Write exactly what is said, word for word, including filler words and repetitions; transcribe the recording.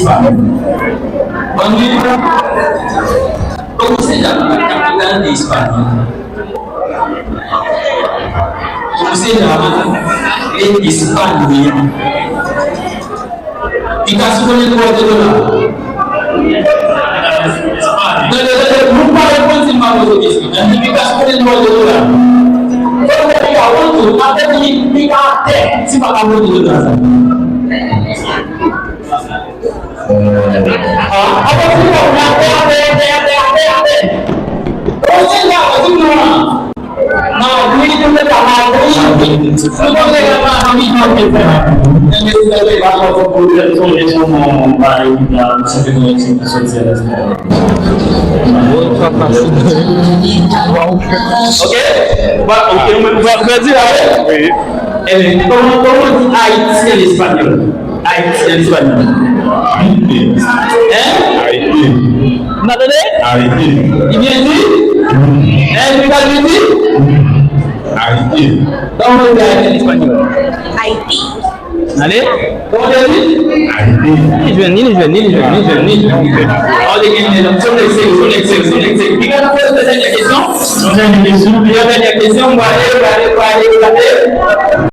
Espanyòl. Bòn nwit. Kòman se la kapital de Espanyòl? Kòman se la de Espanyòl? Picasso konnen dwòl de dola. Tande, tande, nou pa reponn si m pa poze kesyon. Tande, Picasso konnen dwòl de dola. Fò nou fè Picasso tou, apre li, Picasso atè, si pa ka poze dola sa. Ah, apa sih kau nyate, ate, ate, ate, ate, ate? Kau sih nggak, kau sih nggak. Madrid, itu tak Madrid. Lu kau lihat apa kami mau kita? Yang kita lihat apa kau boleh, kau lihat semua, baik, kita bisa kita lihat semua. Ok? Ba, ok, nou menm nou va kredi la, wi. Wi. Eh, comment, comment on dit Haïti en espagnol? Haïti en espagnol. Haïti. Hein? Haïti. Vous m'entendez? Haïti. Il vient dire? Hein, il vient dire? Haïti. Comment on dit Haïti en espagnol? Haïti. Allez. Comment on dit? Haïti. Ni jwenn, ni jwenn, ni jwenn, ni jwenn, ni jwenn. All the game, son excel, son excel, son excel. Piga na poze dènyè kesyon. Dènyè kesyon. Piga dènyè kesyon, mwen ale.